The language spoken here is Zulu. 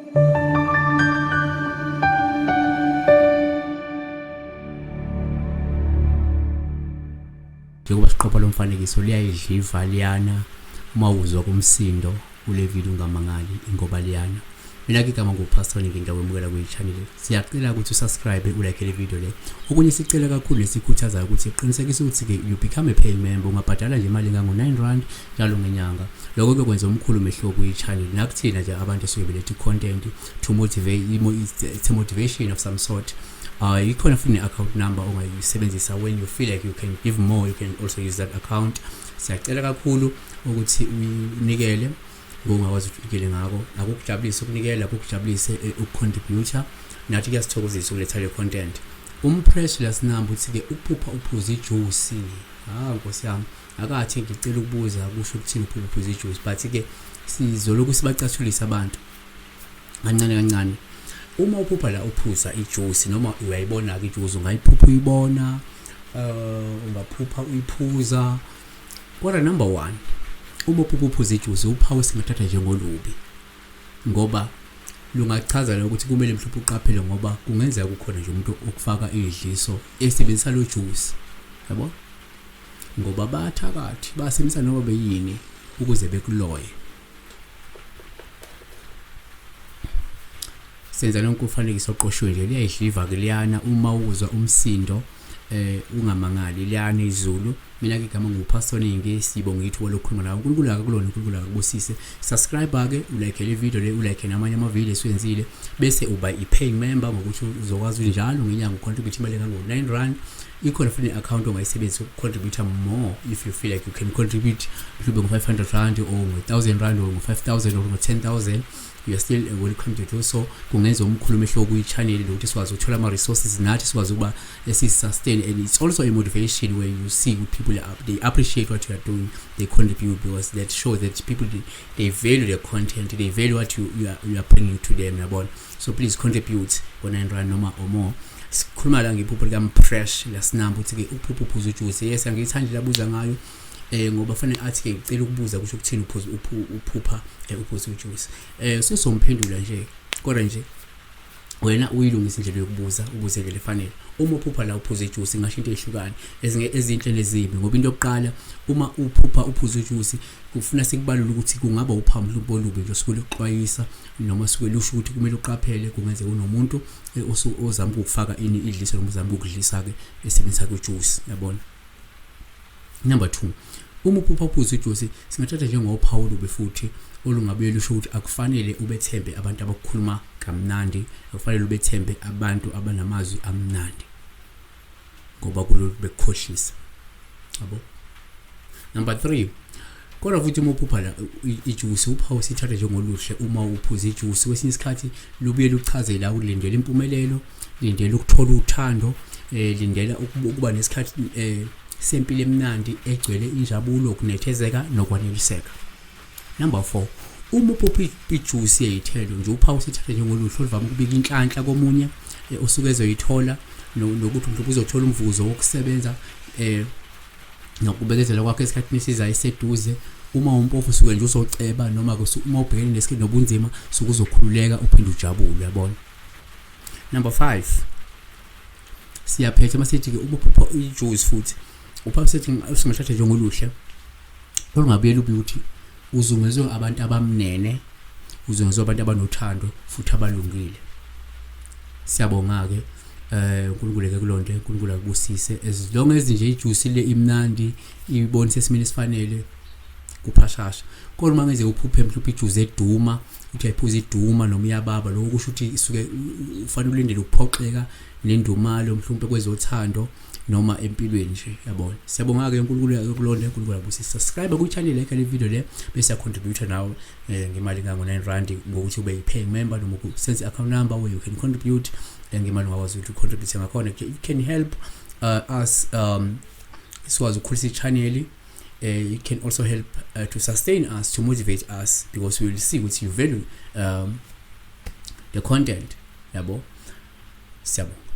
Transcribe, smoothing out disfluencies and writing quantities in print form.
Njengoba siqopha lo mfanekiso, liyayidliva liyana. Uma uzwa kumsindo kule video ungamangali, ingoba liyana. Mina-ke igama nguPastor ngingakwemukela kwi-channel. Siyacela ukuthi usubscribe, ulike le video le. Okunye sicela kakhulu nesikhuthazayo ukuthi qinisekisa ukuthi-ke you become a paying member. Ungabhadala nje imali engango-9 rand njalo ngenyanga. Lokho kuyokwenza omkhulu umehluko kwi-channel nakuthina nje abantu esuke beletha i-content to motivate. It's a motivation of some sort. Ikhona futhi ne-account number ongayisebenzisa when you feel like you can give more. You can also use that account. Siyacela kakhulu ukuthi unikele ngokungakwazi ukuthi unikele ngako. Akukujabulise ukunikela, akukujabulise ukucontributor. Nathi kuyasithokozisa ukuletha le content. Umpress lasinamba uthi-ke ukuphupha uphuza ijuice. Ah, nkosi yami, akathi ngicela ukubuza kusho ukuthini uphupha uphuza ijuice, but-ke sizolokhu sibacathulisa abantu kancane kancane. Uma uphupha la uphuza ijuice, noma uyayibona-ke ijuice, ungayiphupha uyibona, ungaphupha uyiphuza, kodwa number one, uma uphupha uphuza ijuice, uphawu singathatha njengolubi, ngoba lungachaza ukuthi kumele mhlawumbe uqaphele, ngoba kungenzeka kukhona nje umuntu okufaka idliso esebenzisa lo juice, yabo, ngoba bathakathi basebenzisa noma beyini ukuze bekuloye. Senza lonke umfanekiso oqoshiwe nje. Liyayidliva-ke liyana. Uma uzwa umsindo ungamangali, liyana izulu. Mina ke igama nguPastor Ningi. Sibonga ithuba lokukhuluma nawe. uNkulunkulu akakulona, uNkulunkulu akubusise. Subscribe ke, ulike le video le, ulike namanye ama video esiwenzile, bese uba i-paying member ngokuthi uzokwazi njalo ngenyanga ucontribute imali engango 9 rand. Ikhona futhi ne-account ongayisebenzisa ukucontribute more if you feel like you can contribute, mhlawumbe ngo-500 rand or ngo-1000 rand or ngo-5000 or ngo-10,000. You are still welcome to do so. Kungenza omkhulu umehluko kwi-channel lokuthi sikwazi ukuthola ama-resources, nathi sikwazi ukuba esisustain, and it's also a motivation where you see people are, they appreciate what you are doing, they contribute, because that shows that people, they value the content, they value what you are bringing to them, yabona. So please contribute ngo-9 rand noma or more. Sikhuluma la ngephupho likaMfresh lasinamba ukuthi-ke uphupho uphuza ujuice. Yes, angiyithandi labuza ngayo, ngoba fanele athi ke ngicela ukubuza kusho ukuthini uphuza uphupha uphuza ujuice. Sesomphendula nje, kodwa nje wena uyilungisa indlela yokubuza, ubuze ngendlela efanele. Uma uphupha la uphuza ijuice, ngasho into ezihlukane ezinhle nezimbi, ngoba into yokuqala, uma uphupha uphuza ujuice, kufuna sikubalule ukuthi kungaba uphawu mhlawumbe olubi nje osuke luxwayisa noma suke lusho ukuthi kumele uqaphele. Kungenzeka unomuntu ozama ukufaka ini idliso noma uzama ukudlisa-ke esebenzisa kujuice, yabona. Number 2, uma uphupha uphuza ijuice, singathatha njengophawu olubi futhi olungabuye lusho ukuthi akufanele ubethembe abantu abakhuluma kamnandi, akufanele ubethembe abantu abanamazwi amnandi, ngoba kulolu bekukhohlisa, yabo. Number 3, kodwa futhi uma uphupha la ijuice, uphawu sithatha njengoluhle. Uma uphuza ijuice, kwesinye isikhathi lubuye luchaze la ulindele impumelelo, lindela ukuthola uthando, lindela ukuba nesikhathi sempilo emnandi egcwele injabulo, ukunethezeka nokwaneliseka. Number 4, uma uphupha ijuice yey'thelo nje, uphawu sithatha njengoluhle oluvame ukubika inhlanhla komunye osuke ezoyithola, nokuthi mhlawumbe uzothola umvuzo wokusebenza nokubekezela kwakhe esikhathini esizayo eseduze. Uma umpofu, usuke nje uzoceba, noma uma ubhekene nesikhathi nobunzima, suke uzokhululeka uphinde ujabule, uyabona. Number 5, siyaphetha masithi-ke uma uphupha ijuice futhi, uphawu sethi singathatha njengoluhle olungabuye lubi ukuthi uzungezwe abantu abamnene, uzungezwe abantu abanothando futhi abalungile. Siyabonga-ke, uNkulunkulu ke kulonto, uNkulunkulu akubusise. As long as nje ijuice le imnandi, ibonise esimeni esifanele, kuphashasha. Kodwa uma ngeze uphuphe mhlawumbe ijuice eduma, uthi ayiphuza iduma noma iyababa, lokho kusho ukuthi isuke ufanele ulindele ukuphoxeka nendumalo mhlawumbe kwezothando noma empilweni nje, yabona. Siyabonga-ke, uNkulunkulu kulonde, uNkulunkulu abusise. Subscribe kwi-channel, like le video le, bese uyacontribute nawe ngemali engango-9 rand ngokuthi ube i-paying member noma usenze i-account number where you can contribute ngemali ongakwazi ukuthi ucontribute ngakhona. It can help us sikwazi ukukhulisa i-channel. It can also help to sustain us, to motivate us, because we will see ukuthi you value the content, yabo. Siyabonga.